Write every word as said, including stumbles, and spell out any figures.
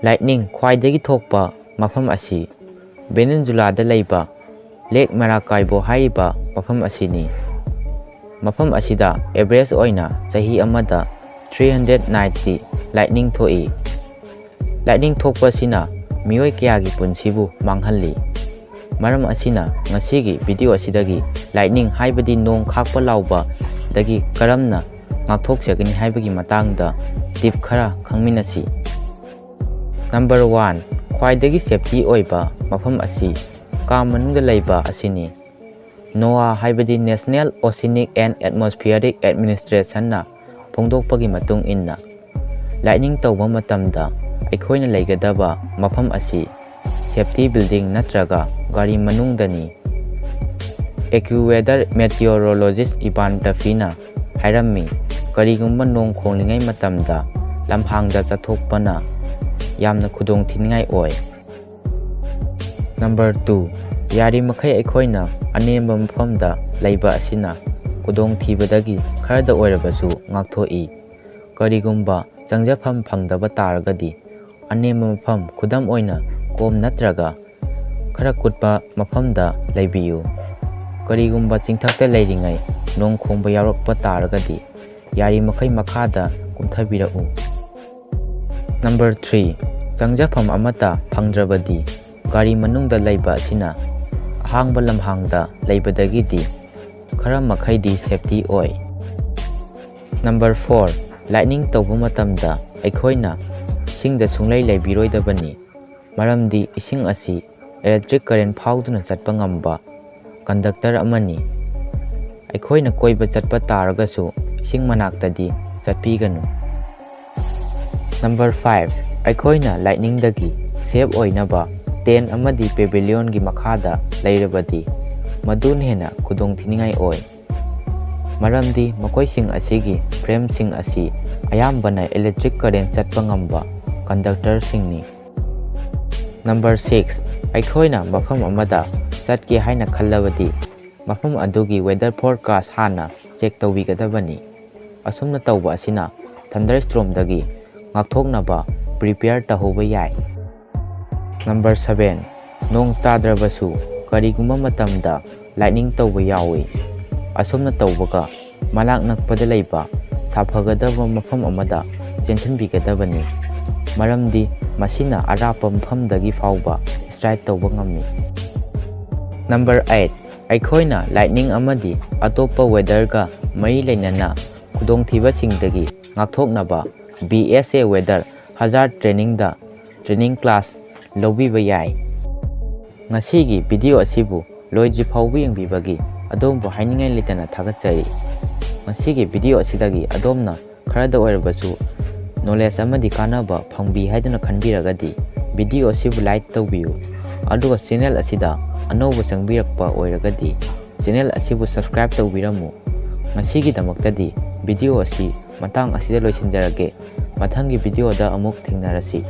Lightning ꯈ꯭ꯋꯥꯏꯗꯒꯤ ꯊꯣꯛꯄ ꯃꯐꯝ ꯑꯁꯤ ꯚꯦꯅꯦꯖꯨꯂꯥꯗ ꯂꯩꯕ ꯂꯦꯛ ꯃꯔꯥꯀꯥꯏꯕꯣ ꯍꯥꯏꯔꯤꯕ ꯃꯐꯝ ꯑꯁꯤꯅꯤ꯫ ꯃꯐꯝ ꯑꯁꯤꯗ average ꯑꯣꯏꯅ ꯆꯍꯤ ꯑꯃꯗ three hundred nightꯇꯤ lightning ꯊꯣꯛꯏ꯫ Lightning ꯊꯣꯛꯄ ꯑꯁꯤꯅ ꯃꯤꯑꯣꯏ ꯀꯌꯥꯒꯤ ꯄꯨꯟꯁꯤꯕꯨ ꯃꯥꯡꯍꯜꯂꯤ꯫ ꯃꯔꯝ ꯑꯁꯤꯅ ꯉꯁꯤꯒꯤ video ꯑꯁꯤꯗꯒꯤ lightning ꯍꯥꯏꯕꯗꯤ ꯅꯣꯡ ꯈꯥꯛꯄ ꯂꯥꯎꯕꯗꯒꯤ ꯀꯔꯝꯅ ꯉꯥꯛꯊꯣꯛꯆꯒꯅꯤ ꯍꯥꯏꯕꯒꯤ ꯃꯇꯥꯡꯗ tip ꯈꯔ ꯈꯪꯃꯤꯟꯅꯁꯤ꯫ Number one, ꯈ꯭ꯋꯥꯏꯗꯒꯤ safety ꯑꯣꯏꯕ ꯃꯐꯝ ꯑꯁꯤ ꯀꯥ ꯃꯅꯨꯡꯗ ꯂꯩꯕ ꯑꯁꯤꯅꯤ꯫ ꯅꯣꯑꯥ ꯍꯥꯏꯕꯗꯤ National Oceanic and Atmospheric Administrationꯅ ꯐꯣꯡꯗꯣꯛꯄꯒꯤ ꯃꯇꯨꯡ ꯏꯟꯅ, lightning ꯇꯧꯕ ꯃꯇꯝꯗ ꯑꯩꯈꯣꯏꯅ ꯂꯩꯒꯗꯕ ꯃꯐꯝ ꯑꯁꯤ safety building ꯅꯠꯇ꯭ꯔꯒ ꯒꯥꯔꯤ ꯃꯅꯨꯡꯗꯅꯤ꯫ AccuWeather meteorologist Ivan Duffyꯅ ꯍꯥꯏꯔꯝꯃꯤ, ꯀꯔꯤꯒꯨꯝꯕ ꯅꯣꯡ ꯈꯣꯡꯂꯤꯉꯩ ꯃꯇꯝꯗ ꯂꯝꯍꯥꯡꯗ ꯆꯠꯊꯣꯛꯄꯅ ꯌꯥꯝꯅ ꯈꯨꯗꯣꯡꯊꯤꯅꯤꯡꯉꯥꯏ ꯑꯣꯏ꯫ Number two, ꯌꯥꯔꯤꯃꯈꯩ ꯑꯩꯈꯣꯏꯅ ꯑꯅꯦꯝꯕ ꯃꯐꯝꯗ ꯂꯩꯕ ꯑꯁꯤꯅ ꯈꯨꯗꯣꯡꯊꯤꯕꯗꯒꯤ ꯈꯔꯗ ꯑꯣꯏꯔꯕꯁꯨ ꯉꯥꯛꯊꯣꯛꯏ꯫ ꯀꯔꯤꯒꯨꯝꯕ ꯆꯪꯖꯐꯝ ꯐꯪꯗꯕ ꯇꯥꯔꯒꯗꯤ, ꯑꯅꯦꯝꯕ ꯃꯐꯝ, ꯈꯨꯗꯝ ꯑꯣꯏꯅ ꯀꯣꯝ ꯅꯠꯇ꯭ꯔꯒ ꯈꯔ ꯀꯨꯠꯄ ꯃꯐꯝꯗ ꯂꯩꯕꯤꯌꯨ꯫ ꯀꯔꯤꯒꯨꯝꯕ ꯆꯤꯡꯊꯛꯇ ꯂꯩꯔꯤꯉꯩ ꯅꯣꯡ ꯈꯣꯡꯕ ꯌꯥꯎꯔꯛꯄ ꯇꯥꯔꯒꯗꯤ, ꯌꯥꯔꯤꯃꯈꯩ ꯃꯈꯥꯗ ꯀꯨꯝꯊꯕꯤꯔꯛꯎ꯫ Number three, ꯆꯪꯖꯐꯝ ꯑꯃꯠꯇ ꯐꯪꯗ꯭ꯔꯕꯗꯤ, ꯒꯥꯔꯤ ꯃꯅꯨꯡꯗ ꯂꯩꯕ ꯑꯁꯤꯅ ꯑꯍꯥꯡꯕ ꯂꯝꯍꯥꯡꯗ ꯂꯩꯕꯗꯒꯤꯗꯤ ꯈꯔ ꯃꯈꯩꯗꯤ safety ꯑꯣꯏ꯫ Number four, lightning ꯇꯧꯕ ꯃꯇꯝꯗ ꯑꯩꯈꯣꯏꯅ ꯏꯁꯤꯡꯗ ꯁꯨꯡꯂꯩ ꯂꯩꯕꯤꯔꯣꯏꯗꯕꯅꯤ, ꯃꯔꯝꯗꯤ ꯏꯁꯤꯡ ꯑꯁꯤ electric current ꯐꯥꯎꯗꯨꯅ ꯆꯠꯄ ꯉꯝꯕ conductor ꯑꯃꯅꯤ꯫ ꯑꯩꯈꯣꯏꯅ ꯀꯣꯏꯕ ꯆꯠꯄ ꯇꯥꯔꯒꯁꯨ ꯏꯁꯤꯡ ꯃꯅꯥꯛꯇꯗꯤ ꯆꯠꯄꯤꯒꯅꯨ꯫ Number five, ꯑꯩꯈꯣꯏꯅ lightningꯗꯒꯤ safe ꯑꯣꯏꯅꯕ tent ꯑꯃꯗꯤ pavilionꯒꯤ ꯃꯈꯥꯗ ꯂꯩꯔꯕꯗꯤ, ꯃꯗꯨꯅ ꯍꯦꯟꯅ ꯈꯨꯗꯣꯡꯊꯤꯅꯤꯡꯉꯥꯏ ꯑꯣꯏ꯫ ꯃꯔꯝꯗꯤ ꯃꯈꯣꯏꯁꯤꯡ ꯑꯁꯤꯒꯤ frameꯁꯤꯡ ꯑꯁꯤ ꯑꯌꯥꯝꯕꯅ electric current ꯆꯠꯄ ꯉꯝꯕ conductorꯁꯤꯡꯅꯤ꯫ Number six, ꯑꯩꯈꯣꯏꯅ ꯃꯐꯝ ꯑꯃꯗ ꯆꯠꯀꯦ ꯍꯥꯏꯅ ꯈꯜꯂꯕꯗꯤ, ꯃꯐꯝ ꯑꯗꯨꯒꯤ weather forecast ꯍꯥꯟꯅ check ꯇꯧꯕꯤꯒꯗꯕꯅꯤ꯫ ꯑꯁꯨꯝꯅ ꯇꯧꯕ ꯑꯁꯤꯅ thunderstormꯗꯒꯤ ꯉꯥꯛꯊꯣꯛꯅꯕ ꯄ꯭ꯔꯤꯄꯦꯌꯔ ꯇꯧꯍꯧꯕ ꯌꯥꯏ꯫ ꯅꯝꯕꯔ ꯁꯚꯦꯟ, ꯅꯣꯡ ꯇꯥꯗ꯭ꯔꯕꯁꯨ ꯀꯔꯤꯒꯨꯝꯕ ꯃꯇꯝꯗ ꯂꯥꯏꯠꯅꯤꯡ ꯇꯧꯕ ꯌꯥꯎꯏ꯫ ꯑꯁꯨꯝꯅ ꯇꯧꯕꯒ ꯃꯅꯥꯛ ꯅꯛꯄꯗ ꯂꯩꯕ ꯁꯥꯐꯒꯗꯕ ꯃꯐꯝ ꯑꯃꯗ ꯆꯦꯟꯁꯤꯟꯕꯤꯒꯗꯕꯅꯤ, ꯃꯔꯝꯗꯤ ꯃꯁꯤꯅ ꯑꯔꯥꯞꯄ ꯃꯐꯝꯗꯒꯤ ꯐꯥꯎꯕ ꯁ꯭ꯇ꯭ꯔꯥꯏꯛ ꯇꯧꯕ ꯉꯝꯃꯤ꯫ ꯅꯝꯕꯔ ꯑꯩꯠ, ꯑꯩꯈꯣꯏꯅ ꯂꯥꯏꯠꯅꯤꯡ ꯑꯃꯗꯤ ꯑꯇꯣꯞꯄ ꯋꯦꯗꯔꯒ ꯃꯔꯤ ꯂꯩꯅꯅ ꯈꯨꯗꯣꯡꯊꯤꯕꯁꯤꯡꯗꯒꯤ ꯉꯥꯛꯊꯣꯛꯅꯕ B S A weather hazard trainingꯗ training class ꯂꯧꯕꯤꯕ ꯌꯥꯏ꯫ ꯉꯁꯤꯒꯤ video ꯑꯁꯤꯕꯨ ꯂꯣꯏꯗ꯭ꯔꯤ ꯐꯥꯎꯕ ꯌꯦꯡꯕꯤꯕꯒꯤ ꯑꯗꯣꯝꯕꯨ ꯍꯥꯏꯅꯤꯡꯉꯥꯏ ꯂꯩꯇꯅ ꯊꯥꯒꯠꯆꯔꯤ꯫ ꯉꯁꯤꯒꯤ video ꯑꯁꯤꯗꯒꯤ ꯑꯗꯣꯝꯅ ꯈꯔꯗ ꯑꯣꯏꯔꯕꯁꯨ knowledge ꯑꯃꯗꯤ ꯀꯥꯟꯅꯕ ꯐꯪꯕꯤ ꯍꯥꯏꯗꯨꯅ ꯈꯟꯕꯤꯔꯒꯗꯤ video ꯑꯁꯤꯕꯨ like ꯇꯧꯕꯤꯌꯨ, ꯑꯗꯨꯒ channel ꯑꯁꯤꯗ ꯑꯅꯧꯕ ꯆꯪꯕꯤꯔꯛꯄ ꯑꯣꯏꯔꯒꯗꯤ channel ꯑꯁꯤꯕꯨ subscribe ꯇꯧꯕꯤꯔꯝꯃꯨ꯫ ꯉꯁꯤꯒꯤꯗꯃꯛꯇꯗꯤ video ꯑꯁꯤ ꯃꯇꯥꯡ ꯑꯁꯤꯗ ꯂꯣꯏꯁꯤꯟꯖꯔꯒꯦ꯫ ꯃꯊꯪꯒꯤ videoꯗ ꯑꯃꯨꯛ ꯊꯦꯡꯅꯔꯁꯤ꯫